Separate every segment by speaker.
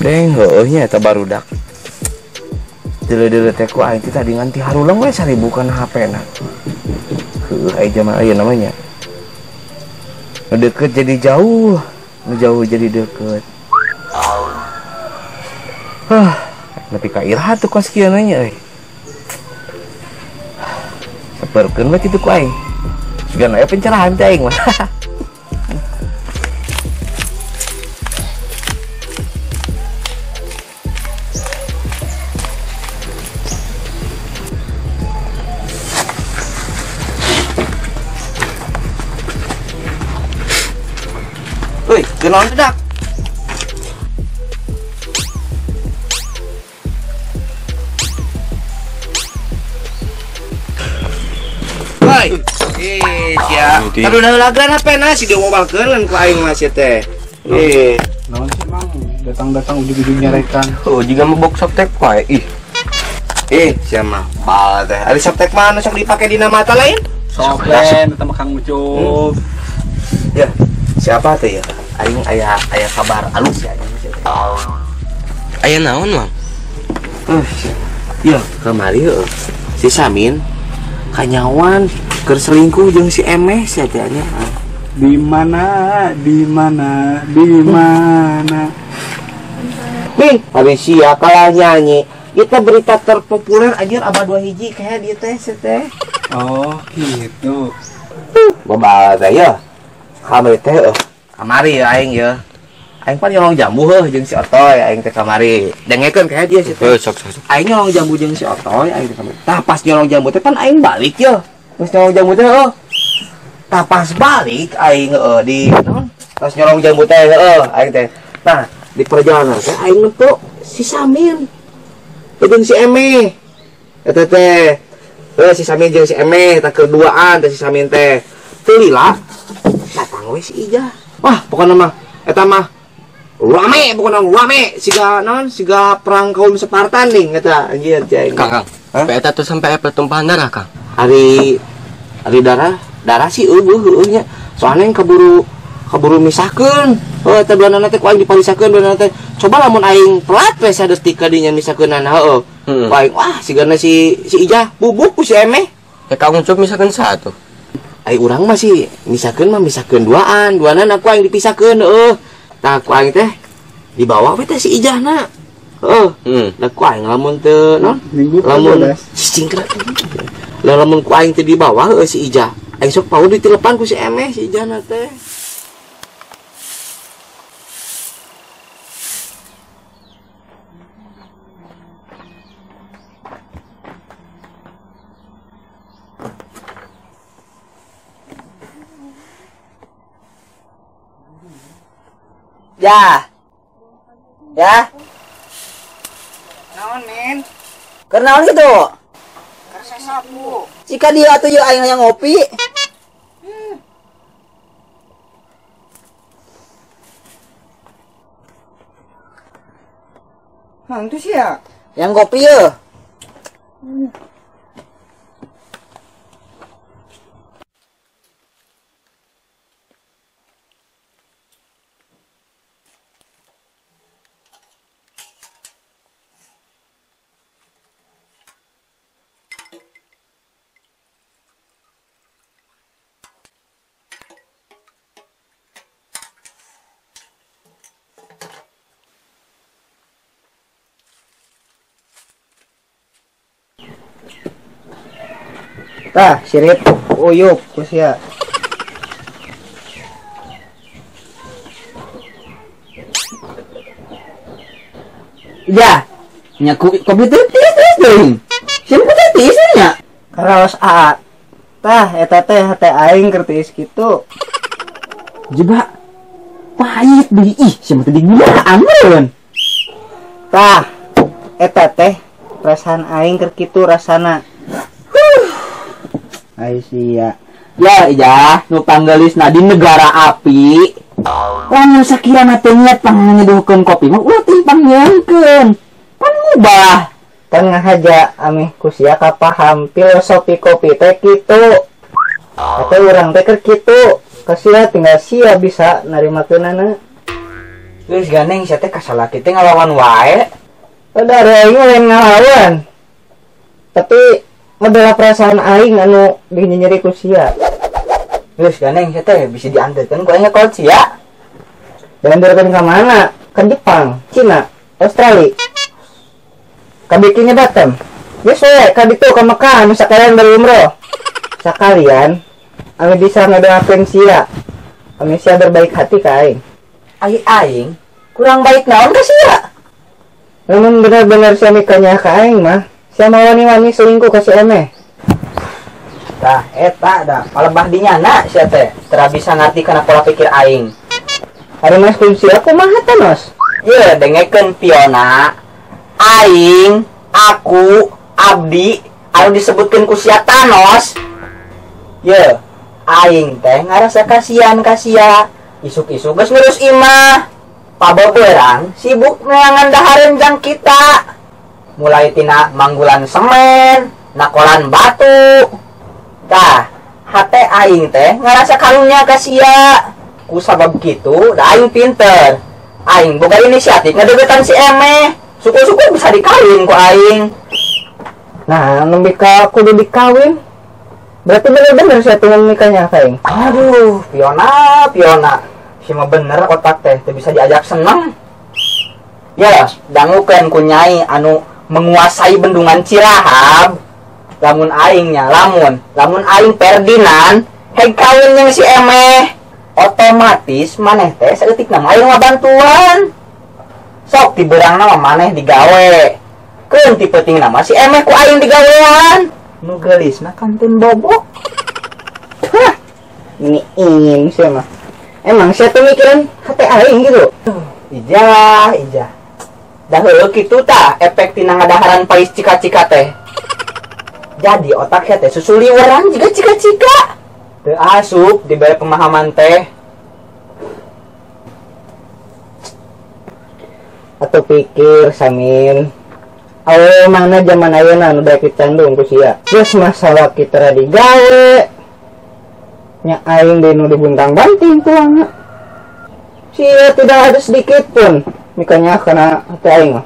Speaker 1: Deng heueuh nya eta barudak. Deuleu-deuleu teh ku aing teh tadi nganti harulang we 1000 kana HP-na. Heueuh aya jaman ayeuna mah nya. Nu deukeut jadi jauh, nu jauh jadi deukeut. Hah, nepi ka iraha tuh kos kieu nya euy. Seperkeun we kitu ku aing. Sugan aya pencerahan teh aing mah. Woi, kenaon dak? Woi, sia. Aduh lagan HP na si diobalkeun ku aing mah sia teh.
Speaker 2: Naon sih Mang? Datang-datang ujug-ujug nyarekan.
Speaker 1: Oh, jiga mabok softtek wae. Ih. Sia mah bal teh. Ari softtek mah anu sok dipake dina mata lain?
Speaker 2: Soplen eta mah Kang Ucup.
Speaker 1: Ya, siapa teh ya? Aing aya kabar alus ya aing.
Speaker 3: Aya naon, Mang?
Speaker 1: Ya, kamari heueuh. Si Samin kanyawan keur selingkuh jeung si Emeh sia teh nya.
Speaker 2: Di mana? Di mana? Di mana?
Speaker 1: Nih, habis sia kalah nyanyi. Itu berita terpopuler anjir abad 2 hiji kayak dia teh sia teh.
Speaker 2: Oh, gitu.
Speaker 1: Babal teh ya. Kamari teh heueuh. Kamari ya aing ya. Aing pan nyolong jambu heuh jeung si Otoy aing teh kamari. Dengekeun kayak dia sih teh.
Speaker 3: Sok sok.
Speaker 1: Aing nyolong jambu jeung si Otoy aing teh kamari. Tah pas nyolong jambu teh pan aing balik ya. Pas nyolong jambu teh heuh. Tah pas balik aing heueuh di naon? Pas nyolong jambu teh heueuh aing teh. Tah di perjalanan teh aing nempo si Samin. Jeung si Eme. Eta teh. Heuh si Samin jeung si Eme tah keduaan teh si Samin teh. Teu lila datang we si Ijah. Wah, pokoknya mah eta mah rame, pokoknya rame siga naon siga perang kaum Spartan nih eta anjir cai.
Speaker 3: Kang, Kang. Eta tuh sampai pertumpahan darah, Kang.
Speaker 1: Ari darah sih eueuh heueuh nya. Soalnya yang keburu misahkeun. Heuh eta duanana teh ku aing diparisakeun duanana teh. Coba lamun aing telat we sadetik ka dinya misahkeunana heueuh. Ku aing wah sigana si Ijah bubuk ku si Emeh.
Speaker 3: Ya Kang Ucup misahkeun satu.
Speaker 1: Ai urang mah sih misahkeun mah misahkeun duaan, duanana ku aing dipisahkeun heueuh. Tah ku aing teh dibawa we teh si Ijahna. Heueuh. Da ku aing lamun teu naon? Lamun cingkrak. Lah lamun ku aing teh dibawa heueuh si Ijah. Aing sok paur ditilepan ku si Emeh si Ijahna teh.
Speaker 4: Ya. Ya.
Speaker 5: Naon, Min?
Speaker 4: Keur naon kitu?
Speaker 5: Keur sapu.
Speaker 4: Jika dia atuh yeuh aing hayang ngopi.
Speaker 5: Mang tuh sia.
Speaker 4: Yang kopi yeuh.
Speaker 5: Tah, sirip uyup ku sia.
Speaker 4: Ya, nya ku kopi teh tiis deui. Sim ku teh tiis nya.
Speaker 5: Karaos a. Tah, eta teh hate aing keur tiis kitu.
Speaker 4: Jeba pahit deui ih, sim teh digulaan meureun.
Speaker 5: Tah, eta teh perasaan aing keur kitu rasana. Ai sia.
Speaker 4: Ya Ijah, nu panggelisna di negara api. Lamun sakirana teh niat pangnyeduhkeun kopi mah ulah teh pangnyieunkeun. Pan ngubah.
Speaker 5: Tengah aja ameh ku sia kapaham filosofi kopi teh kitu. Eta urang teh keur kitu. Ka sia tinggal sia bisa narimakeunana.
Speaker 4: Geus gandeng sia teh ka salaki teh ngalawan wae.
Speaker 5: Udah aing lain ngalawan. Tapi model perasaan aing anu dinyeri ku sia.
Speaker 4: Geus gandeng sia teh bisa diantarkeun ku aing ka sia.
Speaker 5: Diantarkeun ka mana? Ke Jepang, Cina, Australia. Ka Bikini Bottom. Geus we ka ditu ka Mekah anu sakalian bari umroh. Sakalian anu bisa ngadoakeun sia. Anu sia berbaik hati ka aing.
Speaker 4: Ai aing kurang baik naon ka sia?
Speaker 5: Lamun benar-benar sia mikanya ka aing mah, sia mah wani-wani selingkuh ka si Emeh.
Speaker 4: Tah eta da palebah dinyana sia teh, teu bisa ngarti kana pola pikir aing.
Speaker 5: Ari mas kunci aku kumaha Thanos?
Speaker 4: Ye, dengekeun Piona. Aing, aku, abdi anu disebutkeun ku sia Thanos. Ye, aing teh ngarasa kasihan ka sia. Isuk-isuk geus ngurus imah. Pabeberang sibuk neangan dahareun jang kita. Mulai tina manggulan semen, nakolan batu. Tah, hate aing teh ngarasa karunya ka sia. Ku sabab kitu, da aing pinter. Aing boga inisiatif ngadeukeutan si Emeh. Syukur-syukur bisa dikawin ku aing.
Speaker 5: Nah, nembe ka kudu dikawin. Berarti bener-bener sia teh nikahnya ka aing.
Speaker 4: Aduh, Piona, Piona. Si mah bener otak teh, teu bisa diajak seneng. Ya, dangukeun ku nyai anu menguasai bendungan Cirahab. Lamun aingnya, lamun aing Ferdinand, heg kawin jeung si Emeh. Otomatis maneh teh saeutik mah aing ngabantuan. Sok ti beurangna mah maneh digawe. Keun ti peutingna mah si Emeh ku aing digawean. Nu geulisna kantun bobok.
Speaker 5: Hah, ini ingin sih mah. Emang sia tuh mikirin hati aing gitu.
Speaker 4: Ijah, ijah. Dah heueuh kitu tah efek tina ngadaharan pais cika-cika teh. Jadi otak sia teh susuliweran jiga cika-cika. Teu asup dibere pemahaman teh.
Speaker 5: Atau pikir Samin, awe mana zaman ayeuna nu daek dicandung ku sia. Geus masalah kita digawe. Nya aing deui nu dibuntang-banting tuangna. Sia tidak ada sedikit pun mikanya kana hati aing mah.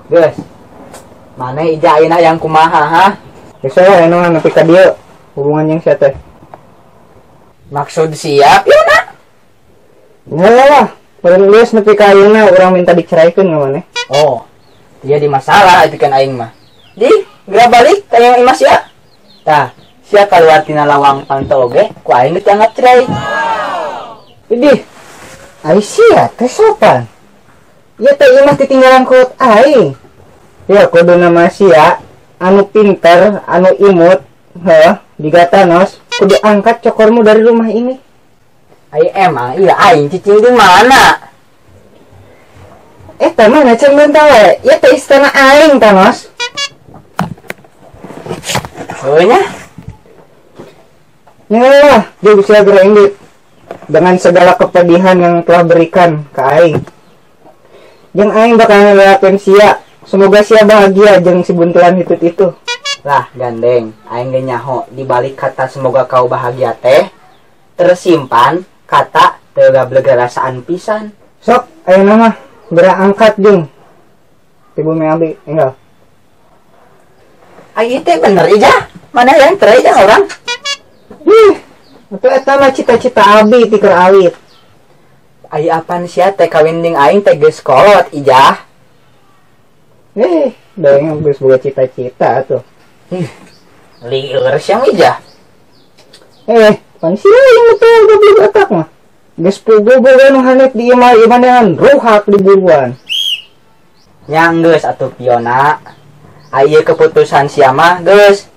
Speaker 4: Geus. Maneh ija ayeuna yang kumaha ha?
Speaker 5: Geus we anu nepi ka dieu hubungan jeung sia teh.
Speaker 4: Maksud siap ya nak?
Speaker 5: Nyalah, meureun geus nepi ka ayeuna urang minta diceraikeun ka maneh.
Speaker 4: Oh, dia di masalah itu kan aing mah. Di, geura balik ka yang imah sia. Tah, sia kaluar tina lawang panto oge ku aing geus dianggap cerai.
Speaker 5: Idih, ai sia teh sopan. Ieu teh imah titinggalan ku aing. Ya kudu nama sia anu pinter, anu imut, heuh, jiga Thanos, kudu angkat cokormu dari rumah ini.
Speaker 4: Ai emang iya aing cicing di mana?
Speaker 5: Eta mana can bentang we? Ieu teh istana aing Thanos.
Speaker 4: Heuh nya.
Speaker 5: Nyalah, dia bisa geura dengan segala kepedihan yang telah berikan ke aing. Jeung aing bakal ngelakuin sia. Semoga sia bahagia jeung si buntelan hitut itu.
Speaker 4: Lah gandeng, aing ge nyaho di balik kata semoga kau bahagia teh tersimpan kata teu gableg rasaan pisan.
Speaker 5: Sok ayeuna mah geura angkat jeung ti bumi abdi enggal.
Speaker 4: Ai teh bener ijah. Mana yang teh ijah orang?
Speaker 5: Ih, atuh eta mah cita-cita abdi ti keur awit.
Speaker 4: Ai apan sia teh kawin jeung aing teh geus kolot ijah.
Speaker 5: Da yang geus boga cita-cita atuh.
Speaker 4: Lieur sia ijah.
Speaker 5: Pan sia yang betul goblok otak mah. Geus puguh boga nu hanet di imah imanehan ruhak di buruan.
Speaker 4: Nya geus atuh Piona. Ai keputusan sia mah geus.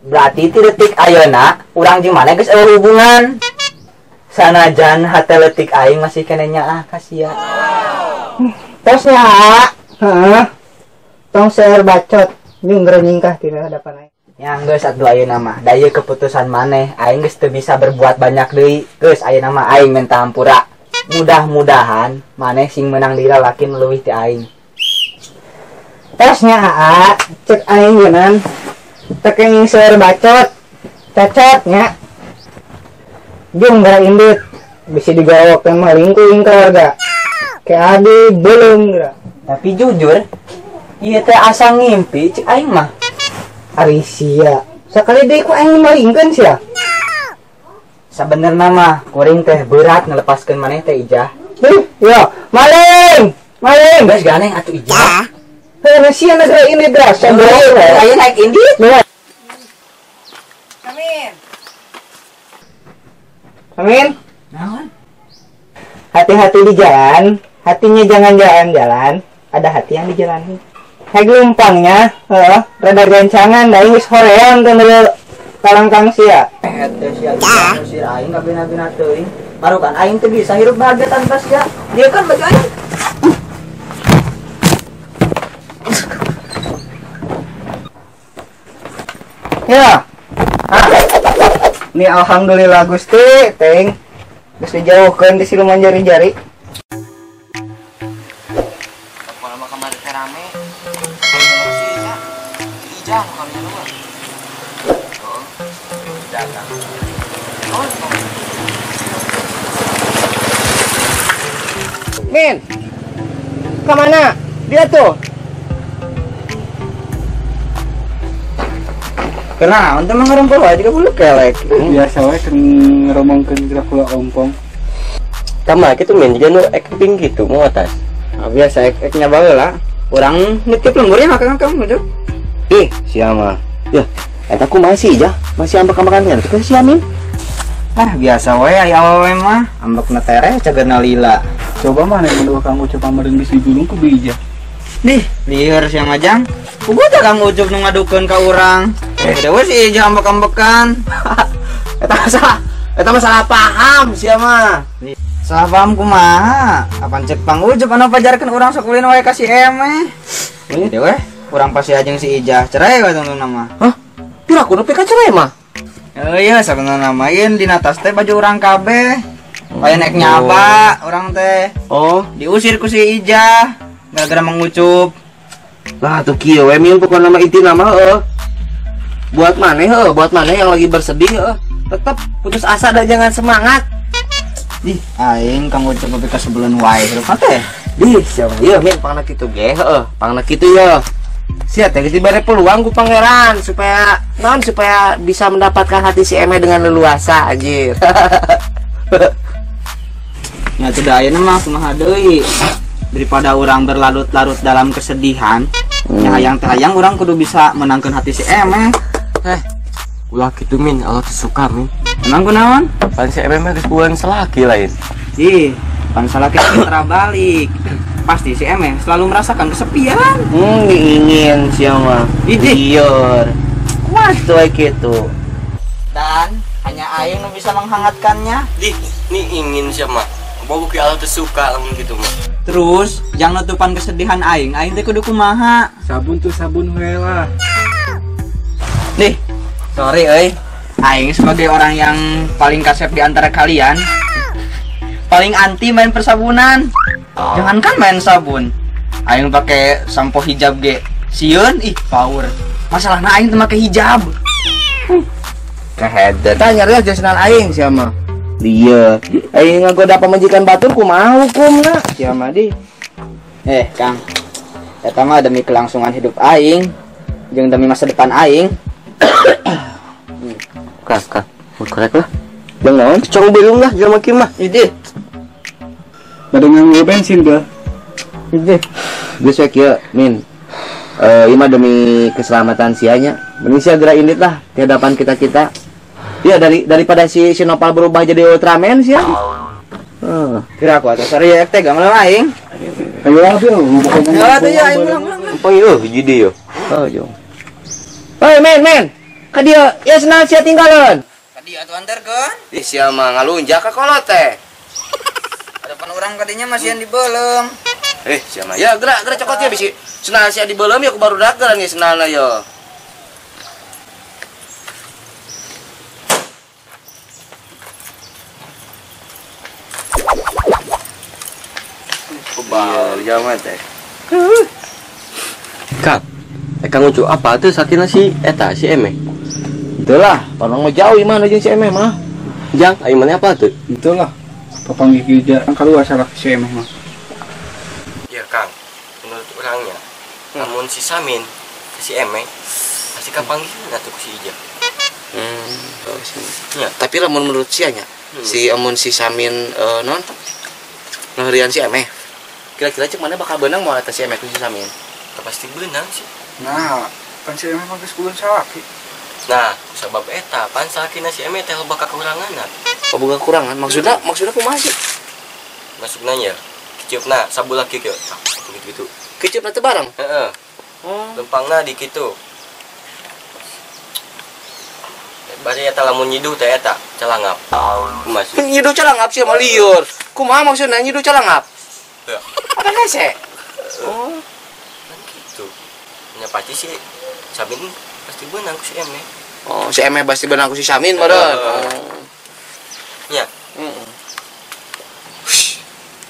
Speaker 4: Berarti ti detik ayeuna urang jeung maneh geus eueuh hubungan. Sanajan hate leutik aing masih keneh nyaah ka sia.
Speaker 5: Tos nya, heeh. Tong seueur bacot jeung geura nyingkah tina hadapan aing.
Speaker 4: Nya geus atuh ayeuna mah, da ieu keputusan maneh, aing geus teu bisa berbuat banyak deui. Geus ayeuna mah aing minta hampura. Mudah-mudahan maneh sing meunang deui lalaki nu leuwih ti aing.
Speaker 5: Tos nya aa, cek aing geunan. Teu kenging seueur bacot. Cacot nya. Jeung geura indit bisi digawok teh mah lingkuing keluarga. Kayak adi belum geura.
Speaker 4: Tapi jujur, ieu teh asa ngimpi cek aing mah.
Speaker 5: Ari sia. Sakali deui ku aing malingkeun sia.
Speaker 4: Sabenerna mah kuring teh berat ngelepaskeun maneh teh Ijah.
Speaker 5: Heh, ya, maling. Maling.
Speaker 4: Geus ganeng atuh Ijah.
Speaker 5: Heuh, sia negara ini dras.
Speaker 4: Ayo naik indit.
Speaker 5: Amin. Amin.
Speaker 4: Naon?
Speaker 5: Hati-hati di jalan, hatinya jangan jalan-jalan, ada hati yang dijalani. Hei gelumpangnya, heeh, rada rencangan da geus hoream teh mere kalangkang sia.
Speaker 4: Teh sia usir aing kabina-bina teuing. Baru kan aing teh bisa hirup bahagia tanpa sia. Dia kan baju aing.
Speaker 5: Ya. Ini alhamdulillah Gusti, teng. Geus dijauhkeun di siluman jari-jari.
Speaker 1: Kalau mah kamari teh rame. Ijah nu karunya mah. Heeh. Dagang. Oh, Min. Kemana? Dia tuh.
Speaker 4: Kenapa? Untuk mengerempol aja ke bulu kelek.
Speaker 2: Biasa we keur ngeromongkeun Dracula ompong.
Speaker 3: Tama kitu min juga nu ekping gitu mau atas.
Speaker 4: Ah, biasa ek-eknya baheula. Urang nitip lemburnya makan kamu gitu.
Speaker 1: Ih, sia mah. Ya, eta kumaha sih Ijah? Masih ambek-ambekan kan? Ke sia Min.
Speaker 4: Ah, biasa we aya awewe mah. Ambekna tereh cageuna lila.
Speaker 2: Coba mana yang menurut Kang Ucup pameureun geus digulung ku Bi Ijah.
Speaker 4: Dih, lieur sia majang. Puguh teh Kang Ucup nu ngadukeun ka urang. Beda we si Ijah ambek-ambekan.
Speaker 1: Eta mah salah paham sia mah.
Speaker 4: Salah paham kumaha? Apan cek Pang Ucup anu pajarkeun urang sok ulin wae ka si Emeh. Beda we, urang pasti ajeng si Ijah cerai we tungtungna mah.
Speaker 1: Hah? Pira kudu pika cerai mah?
Speaker 4: Iya, sabenerna mah ieun dina tas teh baju urang kabeh. Aya nek nyaba urang teh.
Speaker 1: Oh,
Speaker 4: diusir ku si Ijah gara-gara mengucup.
Speaker 1: Lah tuh kieu we min pokona mah intina mah heuh. Buat maneh heuh, buat maneh yang lagi bersedih heuh, tetep putus asa dan jangan semangat.
Speaker 4: Ih, aing Kang Ucup nepi ka sebulan wae hirup teh.
Speaker 1: Dih, siapa ieu min pangna kitu ge heuh, pangna kitu ye. Sia teh geus dibere peluang ku pangeran supaya naon supaya bisa mendapatkan hati si Eme dengan leluasa anjir.
Speaker 4: Ya sudah ayeuna mah kumaha deui. Daripada urang berlarut-larut dalam kesedihan, ya hayang teh hayang urang kudu bisa menangkeun hati si Eme.
Speaker 3: Ulah kitu min, Allah teh suka min.
Speaker 4: Emang kunaon?
Speaker 3: Pan si Eme mah geus bulan salaki lain.
Speaker 4: Ih, pan salaki tera balik. Pasti si Eme selalu merasakan kesepian.
Speaker 1: Ingin sia mah. Lieur. Kuat tuh kitu.
Speaker 4: Dan hanya aing nu bisa menghangatkannya.
Speaker 3: Dih, ni ingin sia mah. Bobo ki Allah teh suka lamun kitu mah.
Speaker 4: Terus, jangan nutupan kesedihan aing, aing teh kudu kumaha?
Speaker 2: Sabun tuh sabun we lah.
Speaker 4: Nih, sorry euy. Aing sebagai orang yang paling kasep di antara kalian, paling anti main persabunan. Jangankan main sabun, aing pakai sampo hijab ge. Sieun ih power. Masalahna aing teu make hijab.
Speaker 1: Keheder. Tah nyari aja senal aing sia mah. Lieur. Aing ngagoda pamajikan batur kumaha hukumna sia mah di.
Speaker 4: Kang. Eta mah demi kelangsungan hidup aing jeung demi masa depan aing.
Speaker 3: Kak, korek lah.
Speaker 1: Jeung naon?
Speaker 3: Cong belum lah jelema kieu mah.
Speaker 4: Idih.
Speaker 2: Bade nganggo bensin geuh.
Speaker 1: Idih. Geus we kieu, Min. Ieu mah demi keselamatan sianya. Mending sia geura indit lah di hadapan kita-kita. Ya daripada si Nopal berubah jadi Ultraman sia.
Speaker 4: Kira aku atuh sari ya teh gamelan aing.
Speaker 2: Ayo lah Bil,
Speaker 4: Ya atuh ya aing ulang.
Speaker 3: Apa ieu hiji deui yo.
Speaker 1: Oh, jong. Hei men. Ka dieu, ya senang sia tinggalan.
Speaker 4: Ka dieu atuh anterkeun.
Speaker 1: Ih sia mah ngalunjak ka kolot teh.
Speaker 4: Hadapan urang kadinya masih yang dibelem.
Speaker 1: Sia mah. Ya gerak cokot ya bisi. Senang sia dibelem ya ku barudak geura nih senalna yo. Kebal jaman teh.
Speaker 3: Kang, Kang Ucu apa tuh sakitna si eta si Eme?
Speaker 1: Itulah, tolong mau jauh imah jeung si Eme mah.
Speaker 3: Jang, aing mana apa tuh?
Speaker 2: Itulah. Papanggih kieu keluar salah si Eme mah.
Speaker 3: Kang, menurut orangnya, namun si Samin, si Eme, pasti kapanggih atuh ku si Ija.
Speaker 1: Ya. Tapi lamun menurut sia nya, si amun si Samin non ngeherian si Eme. Kira-kira cek mana bakal beunang moal eta si Eme ku si Samin?
Speaker 3: Pasti beunang sih.
Speaker 2: Nah, pan si Eme mah geus kudu salaki.
Speaker 3: Nah, sabab eta pan salakina si Eme teh loba kakuranganna.
Speaker 1: Loba kekurangan? Maksudna maksudna kumaha sih?
Speaker 3: Maksudna nya kiceupna sabulah kieu gitu-gitu.
Speaker 1: Kiceupna teh bareng?
Speaker 3: Heeh.
Speaker 1: Oh.
Speaker 3: Lempangna di kitu. Bari eta lamun nyiduh teh eta calangap. Kumaha sih?
Speaker 1: Nyiduh calangap sih mah liur. Kumaha maksudna nyiduh calangap?
Speaker 3: Heeh.
Speaker 1: Apa hese?
Speaker 3: Oh. Kan kitu. Nya pasti si Samin pasti beunang ku si Eme.
Speaker 1: Oh, si Eme pasti beunang ku si Samin meureun. Oh.
Speaker 3: Nya.
Speaker 1: Heeh.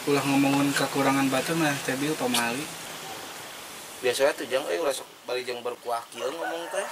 Speaker 2: Ulah ngomongin kekurangan batur mah teh bil pamali.
Speaker 1: Biasanya tuh jang euy ulah sok bari jeung berkuah kieu ngomong teh.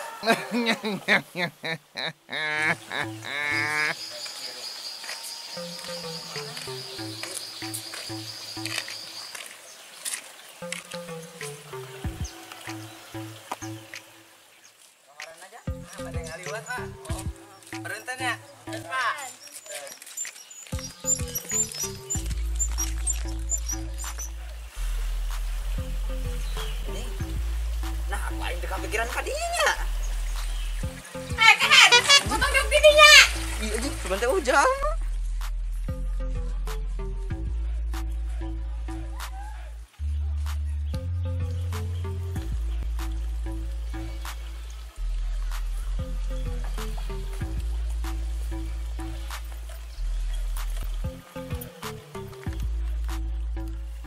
Speaker 4: Pikiran kadinya.
Speaker 6: Kehed, potong dong didinya.
Speaker 4: Iya, anjing, sebentar ujang.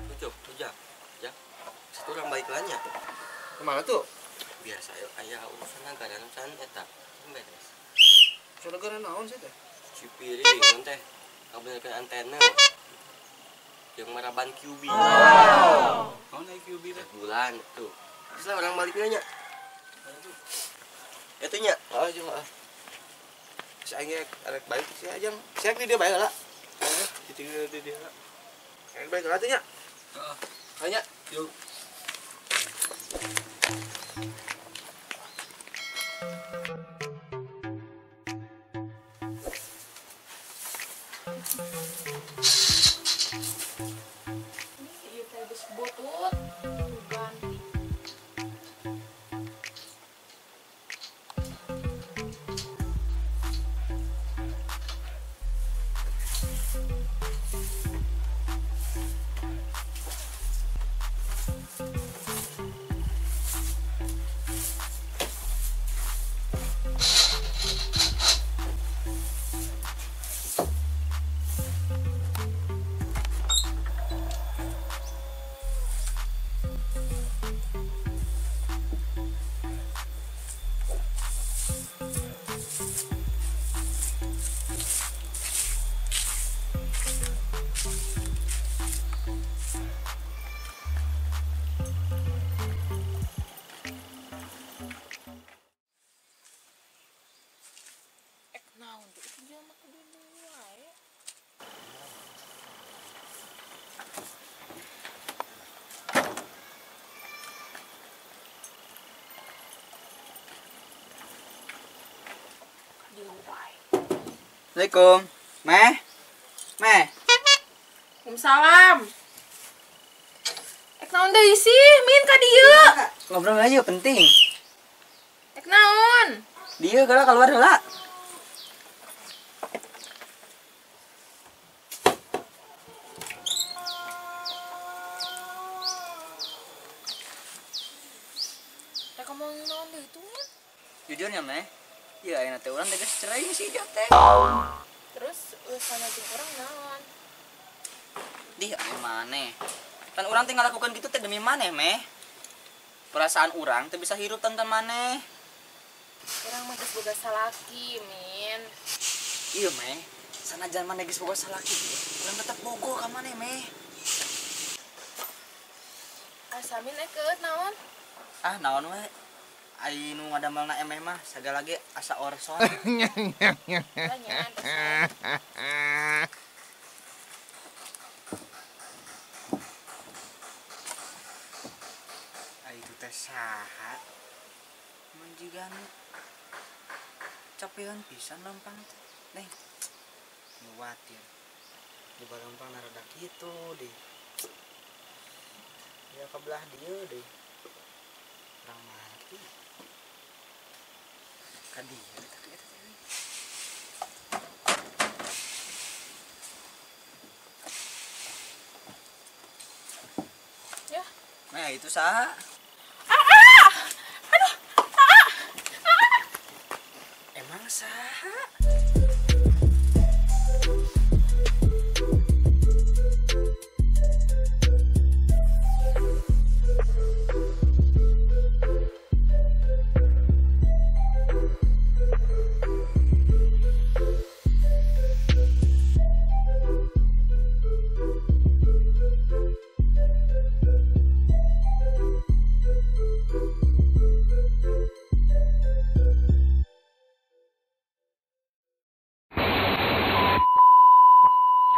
Speaker 3: Tutup, ujang. Ya. Satu orang balik lanya.
Speaker 1: Kemana tuh?
Speaker 3: Biasa aya urusan anggaran urusan eta beres.
Speaker 1: Urusan anggaran naon sih teh?
Speaker 3: Cipiring naon teh? Kabenerkeun antena. Jeung maraban QB.
Speaker 2: Wow. Naon ai QB teh?
Speaker 3: Bulan tuh. Terus lah orang balik nya. Eta nya.
Speaker 1: Oh, jeung heeh. Si aing arek balik si ajang. Siap di dia bae heula.
Speaker 2: Heeh, ditinggal di dia.
Speaker 1: Arek balik heula teh nya.
Speaker 2: Heeh.
Speaker 1: Nya.
Speaker 2: Yuk.
Speaker 6: Ini ieu teh geus butut, ganti.
Speaker 4: Assalamualaikum. Meh. Meh.
Speaker 6: Waalaikumsalam. Ek naon deui sih, Min ka dieu?
Speaker 4: Ngobrol aja penting.
Speaker 6: Ek naon?
Speaker 4: Dieu geura keluar heula.
Speaker 6: Rek ngomong naon deui tuh, Min?
Speaker 4: Jujurnya, Meh. Ya, ayeuna teh urang teh geus cerai si Ijo teh.
Speaker 6: Terus urusan jeung urang naon?
Speaker 4: Dih, aya maneh. Kan urang teh ngalakukeun kitu teh demi maneh, Meh. Perasaan urang teh bisa hirup tanpa maneh.
Speaker 6: Urang mah geus boga salaki, Min.
Speaker 4: Iya, Meh. Sanajan maneh geus boga salaki, urang tetep bogo ka maneh, Meh.
Speaker 6: Asamin ekeut naon?
Speaker 4: Ah, naon we? Ai nu ngadamelna emeh mah sagala ge asa orson.
Speaker 7: Saha? Mun jiga nu capean pisan lempang teh. Neng, khawatir. Di lempang rada kitu deh. Ya kebelah dia deh. Orang mana kitu? Ka dieu eta teh.
Speaker 6: Ya.
Speaker 7: Nah, itu saha? Aduh. Emang saha?